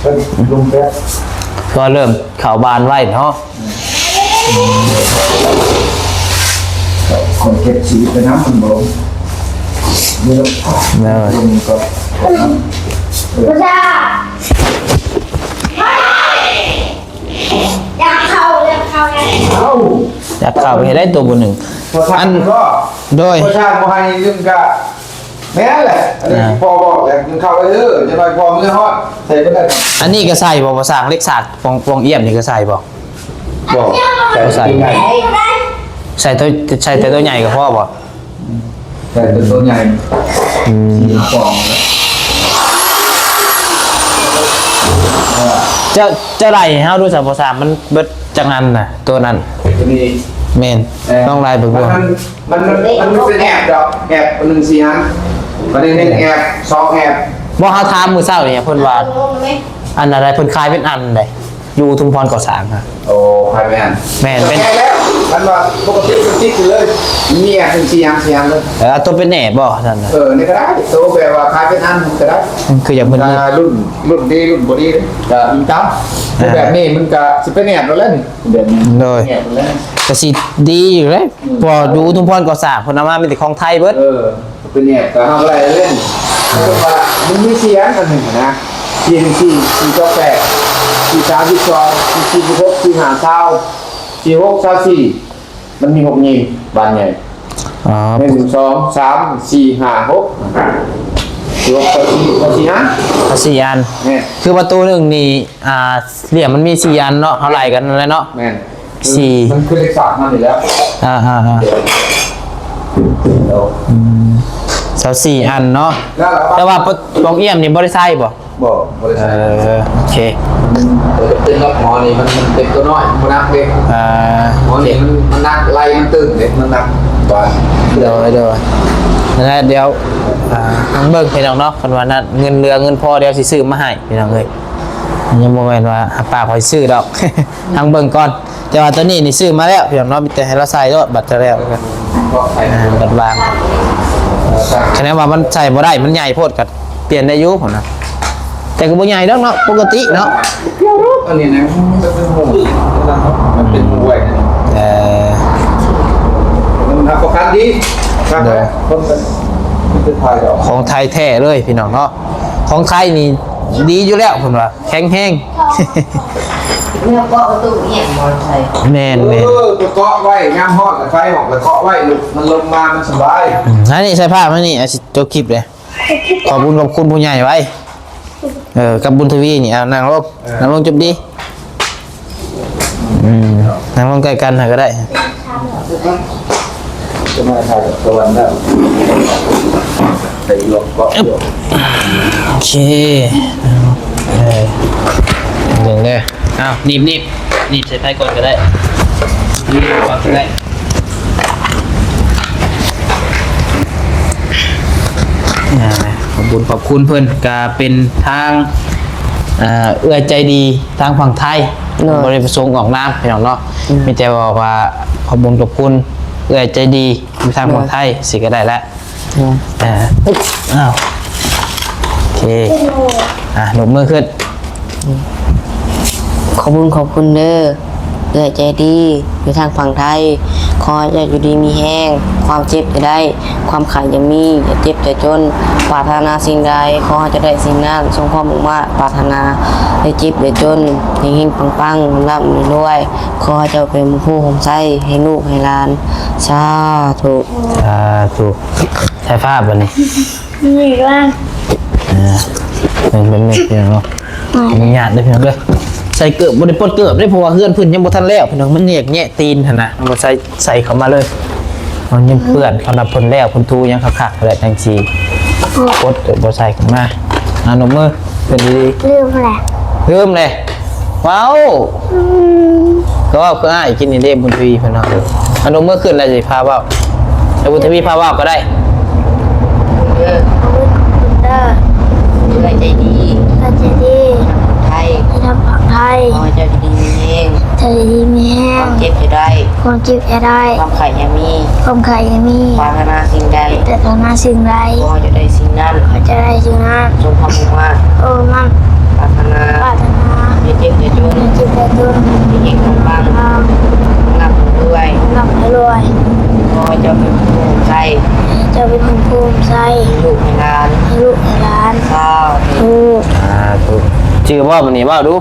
ເພິ່ນລົງແປະ ກໍເລີ່ມເຂົ້າບ້ານໄວ້ເນາະ. ຄົນເກັບຊີວິດໄປນຳມັນບໍ່ລົງ ເດີ ລົງກໍ ບໍ່ຊາ ຢາກເຂົ້າ ຢາກເຂົ້າ ເອົ້າ ຢາກເຂົ້າເຮັດໄດ້ໂຕບໍ່ໜຶ່ງ ອັນ ໂດຍ ພໍ່ຊ່າງບໍ່ໃຫ້ໜຶ່ງກະ ແມ່ນແຫຼະ ອັນນີ້ ອ່າ ພໍ່ບອກແຫຼະ ກິນເຂົ້າເດີ ຢ່າໜ້ອຍພໍ່ເມືອຮອດ ໃສ່ບໍ່ໄດ້. ອັນນີ້ກະໃສ່ບໍ່ ພໍ່ຊ່າງ ເຫຼັກສາກປ່ອງ ປ່ອງອຽມນີ້ກະໃສ່ບໍ່? ບໍ່ ໃສ່ ໃສ່ ໃສ່ໂຕ ໃສ່ແຕ່ໂຕໃຫຍ່ກະພໍບໍ່? ໃສ່ແຕ່ໂຕໃຫຍ່ ອືມ ສີ່ຫ້າປ່ອງ ເຈົ້າ ເຈົ້າໄລ່ໃຫ້ເຮົາດູຊະ ພໍ່ຊ່າງ ມັນເບິດຈັກອັນນະ ໂຕນັ້ນ ໂຕນີ້ ແມ່ນ ເອີ ລອງໄລ່ເບິ່ງດູ ມັນ ມັນ ມັນ ມັນເປັນແອບດອກ ແອບໜຶ່ງສີ່ອັນ ບາດນີ້ໜຶ່ງແອບ ສອງແອບ ບໍ່ ເຮົາຖາມມື້ເຊົ້ານີ້ ເພິ່ນວ່າ ອັນໃດ ເພິ່ນຂາຍເປັນອັນໃດ ຢູ່ອຸທຸມພອນກໍ່ສ້າງຫະ. ໂອ້ ຂາຍແມ່ນ ແມ່ນ ເປັນ ແມ່ນແລ້ວ ຄັນວ່າປົກກະຕິມັນຕິດຢູ່ເລີຍ ມີແອບໜຶ່ງສີ່ອັນ ສີ່ອັນເລີຍ ເອີ ເອົາໂຕເປັນແອບບໍ່ຊັ້ນນະ ເອີ ນີ້ກະໄດ້ ໂຕແບບວ່າຂາຍເປັນອັນກະໄດ້ ຄືຢາກເພິ່ນ ລຸ້ນ ລຸ້ນດີ ລຸ້ນບໍ່ດີເດ້ ກະອີງຕາມ ອ່າ ແບບນີ້ມັນກະຊິເປັນແອບແລ້ວແຫຼະນີ້ ແບບນີ້ ໂດຍ ແອບແລ້ວ ກະຊິດີຢູ່ເດ້ ອືມ ເພາະຢູ່ອຸທຸມພອນກໍ່ສ້າງ ເພິ່ນເອົາມາມີແຕ່ຂອງໄທເບິດ ເອີ ເປັນແອບກະເຮົາກະໄດ້ເລີຍ ເພາະວ່າມັນມີສີ່ອັນ ອັນໜຶ່ງນະ ສີ່ໜຶ່ງສີ່ ສີ່ສອງແປດ ສີ່ສາມສິບສອງ ສີ່ສີ່ສິບຫົກ ສີ່ຫ້າຊາວ ສີ່ຫົກຊາວສີ່ ມັນມີຫົກຍິງບານໃຫຍ່ ອໍ ໜຶ່ງ ສອງ ສາມ ສີ່ ຫ້າ ຫົກ ສີ່ ຫົກ ຊາວສີ່ ຊາວສີ່ອັນ ຊາວສີ່ອັນ ແມ່ນ ຄືວ່າໂຕໜຶ່ງນີ້ ອ່າ ຫຼ່ຽມມັນມີສີ່ອັນເນາະ ເຮົາໄລ່ກັນນັ້ນແຫຼະເນາະ ແມ່ນ ສີ່ ມັນຄືເລກສາມມັນນີ້ແຫຼະ ອ່າໆໆ ອືມ ຊາວສີ່ອັນເນາະ ແລ້ວລະ ແຕ່ວ່າປ່ອງອຽມນີ້ບໍ່ໄດ້ໃສ່ບໍ່? ບໍ່ ບໍ່ໄດ້ໃສ່ ເອີ ໂອເຄ ມັນ ເອີ ເປັນລັກໝໍນີ້ ມັນ ມັນເປັນໂຕນ້ອຍ ມັນບໍ່ໜັກເດ້ ອ່າ ໝໍນີ້ ໂອເຄ ມັນ ມັນໜັກ ໄລ່ມັນຕຶງເດ້ ມັນໜັກກວ່າ ໂດຍ ໂດຍ ນັ້ນແຫຼະ ດຽວ ອ່າ ເບິ່ງພີ່ນ້ອງເນາະ ຄັນວ່ານັ້ນ ເງິນເຫຼືອເງິນພໍ ດຽວຊິຊື້ມາໃຫ້ພີ່ນ້ອງເອີຍ ຍັງບໍ່ແມ່ນວ່າຫາປາກຂ້ອຍຊື້ດອກ ທາງເບິ່ງກ່ອນ ແຕ່ວ່າໂຕນີ້ນີ້ຊື້ມາແລ້ວພີ່ນ້ອງເນາະ ມີແຕ່ໃຫ້ລາວໃສ່ໂລດ ບັດຈະແລ້ວ ອ່າ ບັດວາງ ຄະແນນວ່າມັນໃສ່ບໍ່ໄດ້ ມັນໃຫຍ່ໂພດ ກະປ່ຽນໄດ້ຢູ່ພຸ້ນນະ ແຕ່ກະບໍ່ໃຫຍ່ດອກເນາະ ປົກກະຕິເນາະ ອັນນີ້ນະ ມັນເປັນຮູ ມັນເປັນຮູໄວ້ ເອີ ຮັບປະກັນດີ ໂດຍ ຄົນເປັນ ເປັນໄທດອກ ຂອງໄທແທ້ເລີຍພີ່ນ້ອງເນາະ ຂອງໄທນີ້ດີຢູ່ແລ້ວເພິ່ນວ່າ ແຂງແຮງ ແນວເກາະປະຕູອີ່ຫຍັງບໍ່ໃສ່ ແມ່ນໆ ເອີ ໄປເກາະໄວ້ ຍາມຮ້ອນກໍໄຟອອກ ໄປເກາະໄວ້ ມັນລົມມາ ມັນສະບາຍ ອືມ ອັນນີ້ໃສ່ຜ້າມານີ້ ອາ ຊິຈົບຄລິບເດ້ ຂອບບຸນຂອບຄຸນຜູ້ໃຫຍ່ໄວ້ ເອີ ກັບບຸນທະວີນີ້ ເອົາ ນັ່ງລົງ ເອີ ນັ່ງລົງຈຸບດີ ອືມ ນັ່ງລົງໃກ້ກັນຫັ້ນກໍໄດ້ ຈະມາຖ່າຍກັບຕາວັນແລ້ວ ໄປລອກເກາະ ໂອເຄ ເອີ ເບິ່ງເດີ ເອົາ ໜີບ ໜີບ ໜີບໃສ່ໄຟກ່ອນກໍໄດ້ ໜີບກ່ອນກໍໄດ້ ອ່າ ຂອບຄຸນຂອບຄຸນເພິ່ນ ກະເປັນທາງ ເອີ ເອື້ອຍໃຈດີທາງຝັ່ງໄທ ໂດຍ ບໍ່ໄດ້ປະສົງອອກນາມພີ່ນ້ອງເນາະ ອືມ ມີແຕ່ບອກວ່າຂອບຄຸນຂອບຄຸນເອື້ອຍໃຈດີຢູ່ທາງ ໂດຍ ຝັ່ງໄທ ຊິກໍໄດ້ລະ ໂດຍ ເອີ ອ້າວ ໂອເຄ ອ່າ ຍົກມືຂຶ້ນ ຂອບຄຸນຂອບຄຸນເດີ ເອື້ອຍໃຈດີຢູ່ທາງຝັ່ງໄທ ຂໍໃຫ້ເຈົ້າຢູ່ດີມີແຮງ ຄວາມເຈັບຢ່າໄດ້ ຄວາມໄຂ້ຢ່າມີ ຢ່າເຈັບຢ່າຈົນ ປາດຖະໜາສິ່ງໃດ ຂໍໃຫ້ເຈົ້າໄດ້ສິ່ງນັ້ນ ສົມຄວາມມຸ່ງມາດປາດຖະໜາ ຢ່າເຈັບຢ່າຈົນ ເຮັງໆ ປັງໆ ລ່ຳໆ ລວຍໆ ຂໍໃຫ້ເຈົ້າເປັນຮົ່ມໂພຮົ່ມໄຊໃຫ້ລູກໃຫ້ຫຼານ ສາທຸ ສາທຸ ໃສ່ຜ້າບັດນີ້ ນີ້ວ່າ ເອີ ເປັນ ເປັນເມັດພີ່ນ້ອງເນາະ ອະນຸຍາດເດີພີ່ນ້ອງເດີ ໃສ່ເກີບ ບໍ່ໄດ້ປົດເກີບເດ້ ເພາະວ່າເຮືອນເພິ່ນຍັງບໍ່ທັນແລ້ວພີ່ນ້ອງ ມັນແຍກແຍະຕີນຫັ້ນນະ ເອົາບໍ່ໃສ່ ໃສ່ເຂົ້າມາເລີຍ ມັນຍັງເປື້ອນ ເຂົານັບເພິ່ນແລ້ວ ເພິ່ນທູຫຍັງຄັກໆ ແລ້ວຈັ່ງຊິປົດ ບໍ່ໃສ່ເຂົ້າມາ ອະນຸມື ຂຶ້ນດີໆ ລືມແຫຼະ ລືມແຫຼະ ເວົ້າ ອືມ ກໍເວົ້າຄືອ້າຍກິນນີ້ເດ້ ບຸນທະວີເພິ່ນເນາະ ອະນຸມືຂຶ້ນແລ້ວຊິພາເວົ້າ ແລ້ວບຸນທະວີພາເວົ້າກໍໄດ້ ເດີ ຂອບຄຸນເດີ ເອື້ອຍໃຈດີ ເອື້ອຍໃຈດີ ທາງຝັ່ງໄທ ທາງຝັ່ງໄທ ຂໍໃຫ້ເຈົ້າຢູ່ດີມີແຮງ ເຈົ້າຢູ່ດີມີແຮງ ຄວາມເຈັບຢ່າໄດ້ ຄວາມເຈັບຢ່າໄດ້ ຄວາມໄຂ້ຢ່າມີ ຄວາມໄຂ້ຢ່າມີ ປາດຖະໜາສິ່ງໃດ ປາດຖະໜາສິ່ງໃດ ຂໍໃຫ້ເຈົ້າໄດ້ສິ່ງນັ້ນ ຂໍໃຫ້ເຈົ້າໄດ້ສິ່ງນັ້ນ ສົມຄວາມມຸ່ງມາດ ເອີ ມັນ ປາດຖະໜາ ປາດຖະໜາ ຢ່າເຈັບຢ່າຈົນ ຢ່າເຈັບຢ່າຈົນ ມີແຮງກຳລັງ ກຳລັງ ຮ່ຳລວຍ ຮ່ຳລວຍ ຂໍໃຫ້ເຈົ້າເປັນຜູ້ໃຊ້ ໃຫ້ເຈົ້າເປັນຜູ້ໃຊ້ ໃຫ້ລູກໃຫ້ຫຼານ ໃຫ້ລູກໃຫ້ຫຼານ ສາທຸ ສາທຸ ຈື່ບໍ່ມື້ນີ້ ເວົ້າດູ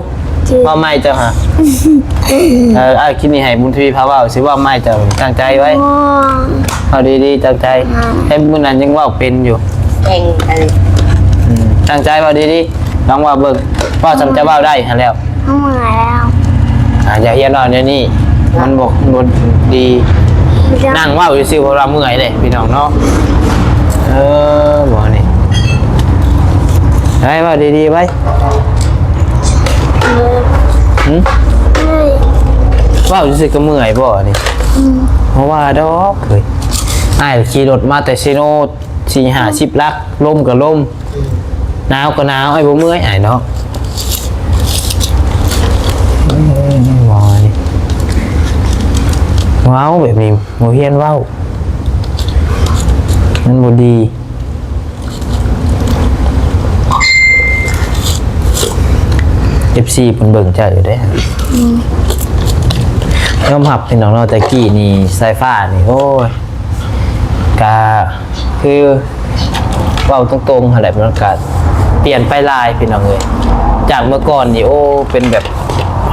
ຈື່ ເວົ້າໃໝ່ເຈົ້າຫາ ເອີ ອ້າຍກິນນີ້ໃຫ້ບຸນທະວີພາເວົ້າ ຊິເວົ້າໃໝ່ເຈົ້າ ຕັ້ງໃຈໄວ້ ອໍ ເວົ້າດີໆ ຕັ້ງໃຈ ອ່າ ແຕ່ມື້ນັ້ນຍັງເວົ້າເປັນຢູ່ ເກັ່ງອັນນີ້ ອືມ ຕັ້ງໃຈເວົ້າດີໆ ລອງເວົ້າເບິ່ງ ເວົ້າສ່ຳຈະເວົ້າໄດ້ຫັ້ນແລ້ວ ເມື່ອຍແລ້ວ ອ່າ ຢ່າຮຽນເວົ້າແນວນີ້ ມັນບໍ່ ບໍ່ດີ ນັ່ງເວົ້າຊື່ໆ ເພາະວ່າເມື່ອຍເດ້ພີ່ນ້ອງເນາະ ເອີ ບໍ່ນີ້ ໄດ້ ເວົ້າດີໆໄວ້ ເອີ ຫື ເມື່ອຍ ເວົ້າຊື່ໆ ກໍເມື່ອຍບໍ່ນີ້ ອືມ ບໍ່ວ່າດອກເຮີ້ຍ ອ້າຍຂີ່ລົດມາແຕ່ເຊໂນ ສີ່ຫ້າສິບຫຼັກ ລົມກໍລົມ ໜາວກໍໜາວ ອ້າຍບໍ່ເມື່ອຍ ອ້າຍເນາະ ເອີ ບໍ່ນີ້ ເວົ້າແບບນີ້ ບໍ່ຮຽນເວົ້າ ມັນບໍ່ດີ ເອັຟຊີ ເພິ່ນເບິ່ງເຈົ້າຢູ່ເດ້ ອືມ ຍອມຮັບພີ່ນ້ອງເນາະ ແຕ່ກີ້ນີ້ ສາຍຟ້ານີ້ ໂອ້ຍ ກະຄືເວົ້າຕົງໆຫັ້ນແຫຼະ ມັນກະປ່ຽນໄປຫຼາຍພີ່ນ້ອງເອີຍ ຈາກເມື່ອກ່ອນນີ້ ໂອ້ ເປັນແບບ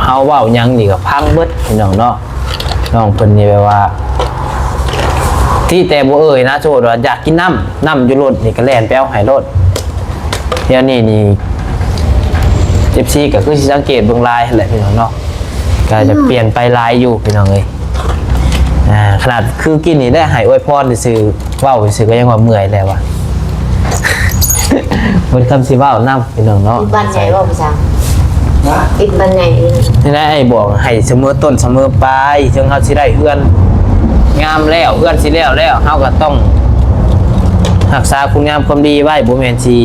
ເຮົາເວົ້າຫຍັງນີ້ກະພັງເບິດພີ່ນ້ອງເນາະ ນ້ອງເພິ່ນນີ້ແບບວ່າ ທີ່ແຕ່ບໍ່ເອີ່ຍນະ ສົມມຸດວ່າຢາກກິນນ້ຳ ນ້ຳຢູ່ລົດນີ້ກະແລ່ນໄປເອົາໃຫ້ໂລດ ດຽວນີ້ນີ້ ເອັຟຊີ ກະຄືຊິສັງເກດເບິ່ງຫຼາຍຫັ້ນແຫຼະພີ່ນ້ອງເນາະ ກະຈະປ່ຽນໄປຫຼາຍຢູ່ພີ່ນ້ອງເອີຍ ອ່າ ຂະໜາດຄືກິນນີ້ໄດ້ໃຫ້ອວຍພອນຊື່ໆ ເວົ້າຊື່ໆ ກະຍັງວ່າເມື່ອຍແລ້ວວ່າ ເບິດຄຳຊິເວົ້ານຳພີ່ນ້ອງເນາະ ຕິດບ້ານໃຫຍ່ບໍ່ ພາສາ ຕິດບ້ານໃຫຍ່ ນີ້ແຫຼະ ອ້າຍບອກໃຫ້ສະເໝີຕົ້ນສະເໝີປາຍ ເຖິງເຮົາຊິໄດ້ເຮືອນງາມແລ້ວ ເຮືອນຊິແລ້ວແລ້ວ ເຮົາກະຕ້ອງຮັກສາຄຸນງາມຄວາມດີໄວ້ ບໍ່ແມ່ນຊິ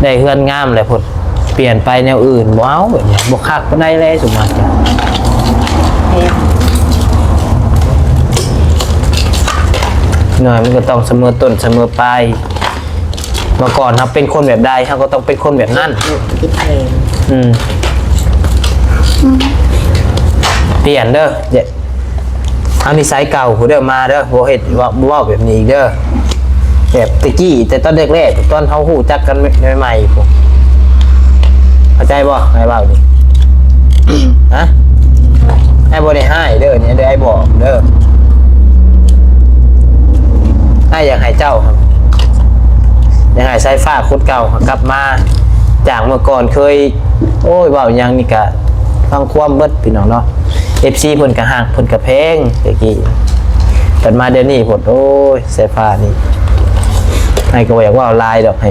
ໄດ້ເຮືອນງາມແລ້ວພຸດ ປ່ຽນໄປແນວອື່ນ ບໍ່ເອົາແບບນີ້ ບໍ່ຄັກປານໃດແລະ ສົມມຸດ ໜ້ອຍມັນກໍຕ້ອງສະເໝີຕົ້ນສະເໝີປາຍ ເມື່ອກ່ອນເຮົາເປັນຄົນແບບໃດ ເຮົາກໍຕ້ອງເປັນຄົນແບບນັ້ນ ອືມ ປ່ຽນເດີ ຢ່າ ເອົານິໄສເກົ່າພຸ້ນເດີ ມາເດີ ບໍ່ເຮັດ ເວົ້າ ບໍ່ເວົ້າແບບນີ້ອີກເດີ ແບບແຕ່ກີ້ ແຕ່ຕອນແລກໆ ຕອນເຮົາຮູ້ຈັກກັນໃໝ່ໆ ພຸ້ນ ເຂົ້າໃຈບໍ່? ອ້າຍເວົ້ານີ້ ຮະ? ອ້າຍບໍ່ໄດ້ຮ້າຍເດີ ນີ້ເດີ ອ້າຍບອກເດີ ອ້າຍຢາກໃຫ້ເຈົ້າ ຢາກໃຫ້ສາຍຟ້າຄົນເກົ່າກັບມາ ຈາກເມື່ອກ່ອນເຄີຍ ໂອ້ຍ ເວົ້າຫຍັງນີ້ກະຟັງຄວາມເບິດ ພີ່ນ້ອງເນາະ ເອັຟຊີ ເພິ່ນກະຮັກ ເພິ່ນກະແພງ ແຕ່ກີ້ ເພິ່ນມາດຽວນີ້ພຸ້ນ ໂອ້ຍ ສາຍຟ້ານີ້ ອ້າຍກະບໍ່ຢາກເວົ້າຫຼາຍດອກ ໃຫ້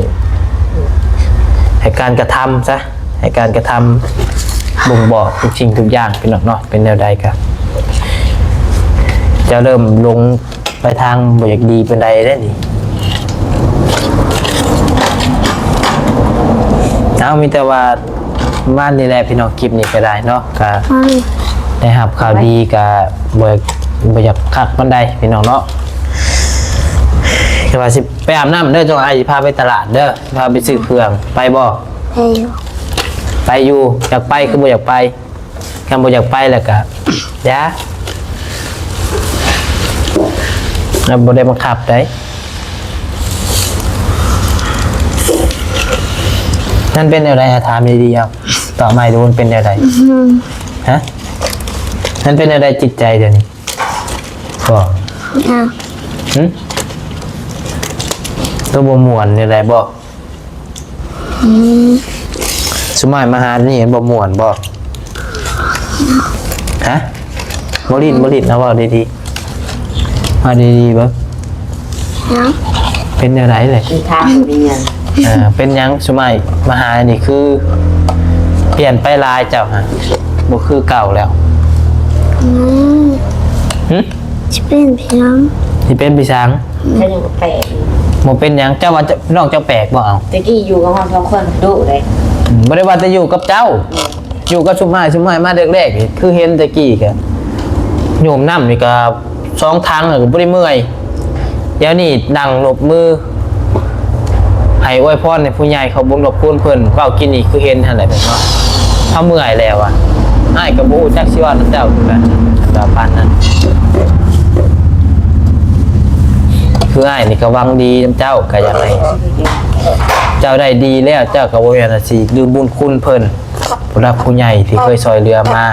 ໃຫ້ການກະທຳຊະ ໃຫ້ການກະທຳບົ່ງບອກທຸກສິ່ງທຸກຢ່າງ ພີ່ນ້ອງເນາະ ເປັນແນວໃດກະ ຈະເລີ່ມຫຼົງ ໄປທາງບໍ່ຢາກດີປານໃດເດ້ນີ້ ເອົາ ມີແຕ່ວ່າປະມານນີ້ແຫຼະພີ່ນ້ອງ ຄລິບນີ້ກະໄດ້ເນາະ ກະໄດ້ຮັບຂ່າວດີ ກະບໍ່ ບໍ່ຢາກຄັກປານໃດພີ່ນ້ອງເນາະ ແຕ່ວ່າຊິໄປອາບນ້ຳເດີ ຈັ່ງອ້າຍຊິພາໄປຕະຫຼາດເດີ ພາໄປຊື້ເຄື່ອງ ໄປບໍ່? ໄປຢູ່ ໄປຢູ່ ຢາກໄປຄືບໍ່ຢາກໄປ? ຄັນບໍ່ຢາກໄປແລ້ວກະຢ່າ ເຮົາບໍ່ໄດ້ບັງຄັບໃດ ມັນເປັນແນວໃດ ອາ ຖາມດີໆ ເອົາ ຕອບມາໃຫ້ດູ ມັນເປັນແນວໃດ? ຮະ? ມັນເປັນແນວໃດຈິດໃຈດຽວນີ້? ບໍ່ ເອົາ ຫຶ? ໂຕບໍ່ມ່ວນແນວໃດບໍ່? ອືມ ຊຸມອ້າຍມາຫານີ້ບໍ່ມ່ວນບໍ່? ຮະ? ບໍ່ຫຼິ້ນ ບໍ່ຫຼິ້ນ ເອົາເວົ້າດີໆ ເວົ້າດີໆເບິ່ງ ເປັນແນວໃດເລີຍ? ເປັນຫຍັງຊຸມອ້າຍມາຫານີ້ຄືປ່ຽນໄປຫຼາຍ ເຈົ້າຫັ້ນບໍ່ຄືເກົ່າແລ້ວ? ອືມ ຫຶ? ຊິເປັນໄປຫຍັງ? ຊິເປັນໄປຫຍັງ? ກະຍັງແປກ ບໍ່ເປັນຫຍັງ ເຈົ້າວ່ານ້ອງເຈົ້າແປກບໍ່? ເອົາ ແຕ່ກີ້ຢູ່ກັບເຮົາສອງຄົນດຸເດ້ ອືມ ບໍ່ໄດ້ວ່າແຕ່ຢູ່ກັບເຈົ້າ ອືມ ຢູ່ກັບຊຸມອ້າຍ ຊຸມອ້າຍມາແລກໆ ຄືເຫັນແຕ່ກີ້ກະໂຍມນ້ຳນີ້ກະສອງຖັງ ກະບໍ່ໄດ້ເມື່ອຍ ດຽວນີ້ນັ່ງນົບມື ໃຫ້ອວຍພອນໃຫ້ຜູ້ໃຫຍ່ ຂອບບຸນຂອບຄຸນເພິ່ນ ເວົ້າກິນນີ້ຄືເຫັນຫັ້ນແຫຼະເນາະ ເຮົາເມື່ອຍແລ້ວອະ ອ້າຍກະບໍ່ຮູ້ຈັກຊິເວົ້ານຳເຈົ້າຄືກັນ ແບບປານນັ້ນ ຄືອ້າຍນີ້ກະຫວັງດີນຳເຈົ້າ ກະຢາກໃຫ້ເຈົ້າໄດ້ດີແລ້ວ ເຈົ້າກະບໍ່ແມ່ນວ່າຊິລືມບຸນຄຸນເພິ່ນ ຜູ້ຫຼັກຜູ້ໃຫຍ່ທີ່ເຄີຍຊ່ອຍເຫຼືອມາ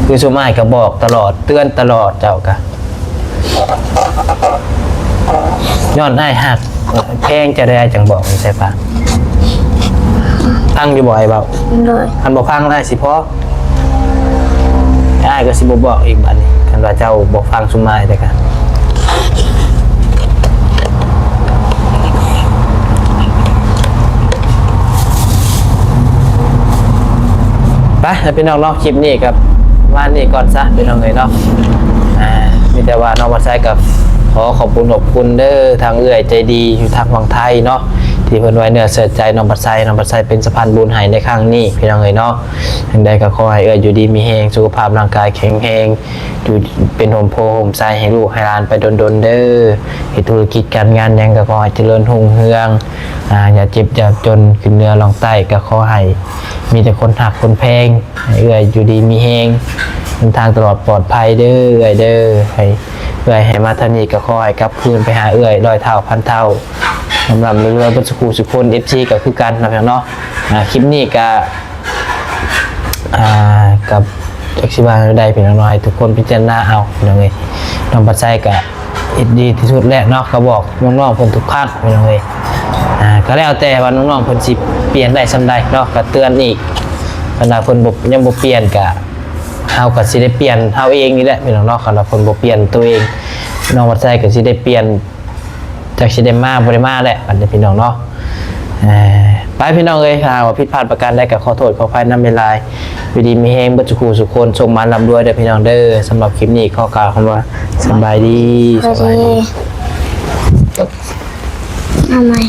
ຄືຊຸມອ້າຍກະບອກຕະຫຼອດ ເຕືອນຕະຫຼອດ ເຈົ້າກະ ຍ້ອນອ້າຍຮັກແພງເຈົ້າໃດ ອ້າຍຈັ່ງບອກໃສ່ປາກ ຟັງຢູ່ບໍ່ອ້າຍເວົ້າ? ໂດຍ ຄັນບໍ່ຟັງອ້າຍຊິພໍ ອ້າຍກະຊິບໍ່ບອກອີກບາດນີ້ ຄັນວ່າເຈົ້າບໍ່ຟັງຊຸມອ້າຍແລ້ວກະ ໄປລະພີ່ນ້ອງເນາະ ຄລິບນີ້ກະປະມານນີ້ກ່ອນຊະພີ່ນ້ອງເອີຍເນາະ ອາ ມີແຕ່ວ່ານ້ອງບັດໄຊກະຂໍຂອບຄຸນຂອບຄຸນເດີ ທາງເອື້ອຍໃຈດີຢູ່ທາງຝັ່ງໄທເນາະ ທີ່ເພິ່ນໄວ້ເນື້ອເຊື່ອໃຈນ້ອງບັດໄຊ ນ້ອງບັດໄຊເປັນສະພານບຸນໃຫ້ໃນຄັ້ງນີ້ພີ່ນ້ອງເອີຍເນາະ ຈັ່ງໃດກະຂໍໃຫ້ເອື້ອຍຢູ່ດີມີແຮງ ສຸຂະພາບຮ່າງກາຍແຂງແຮງ ຢູ່ເປັນຮົ່ມໂພຮົ່ມໄຊໃຫ້ລູກໃຫ້ຫຼານໄປດົນໆເດີ ເຮັດທຸລະກິດການງານຫຍັງກະຂໍໃຫ້ຈະເລີນຮຸ່ງເຮືອງ ອາ ຢ່າເຈັບຢ່າຈົນ ຂຶ້ນເໜືອລ່ອງໃຕ້ກະຂໍໃຫ້ມີແຕ່ຄົນຮັກຄົນແພງ ໃຫ້ເອື້ອຍຢູ່ດີມີແຮງ ເດີນທາງຕະຫຼອດປອດໄພເດີເອື້ອຍເດີ ໃຫ້ເອື້ອຍໃຫ້ມາທາງນີ້ກະຂໍໃຫ້ກັບຄືນໄປຫາເອື້ອຍຮ້ອຍເທົ່າພັນເທົ່າ ລ່ຳໆລວຍໆເບິດສູ່ຄູ່ສູ່ຄົນ ເອັຟຊີກະຄືກັນເນາະ ອາ ຄລິບນີ້ກະ ອາ ກະຈັກຊິວ່າແນວໃດພີ່ນ້ອງເນາະ ໃຫ້ທຸກຄົນພິຈາລະນາເອົາພີ່ນ້ອງເອີຍ ນ້ອງບັດໄຊກະເຮັດດີທີ່ສຸດແລ້ວເນາະ ກະບອກນ້ອງໆເພິ່ນທຸກຄັ້ງພີ່ນ້ອງເອີຍ ອາ ກະແລ້ວແຕ່ວ່ານ້ອງໆເພິ່ນຊິປ່ຽນໄດ້ສ່ຳໃດເນາະ ກະເຕືອນອີກ ຄັນວ່າເພິ່ນບໍ່ ຍັງບໍ່ປ່ຽນກະ ເຮົາກະຊິໄດ້ປ່ຽນເຮົາເອງນີ້ແຫຼະພີ່ນ້ອງເນາະ ຄັນວ່າເພິ່ນບໍ່ປ່ຽນໂຕເອງ ນ້ອງບັດໄຊກະຊິໄດ້ປ່ຽນ ຈັກຊິໄດ້ມາບໍ່ໄດ້ມາແຫຼະ ບັດນີ້ພີ່ນ້ອງເນາະ ເອີ ໄປພີ່ນ້ອງເອີຍ ຖ້າຫາກວ່າຜິດພາດປະການໃດກະຂໍໂທດຂໍອະໄພນຳຫຼາຍໆ ຢູ່ດີມີແຮງເບິດສູ່ຄູ່ສູ່ຄົນ ໂຊກໝານລ່ຳລວຍເດີພີ່ນ້ອງເດີ ສຳລັບຄລິບນີ້ຂໍກ່າວຄຳວ່າສະບາຍດີ ສະບາຍດີ ເອົາໃໝ່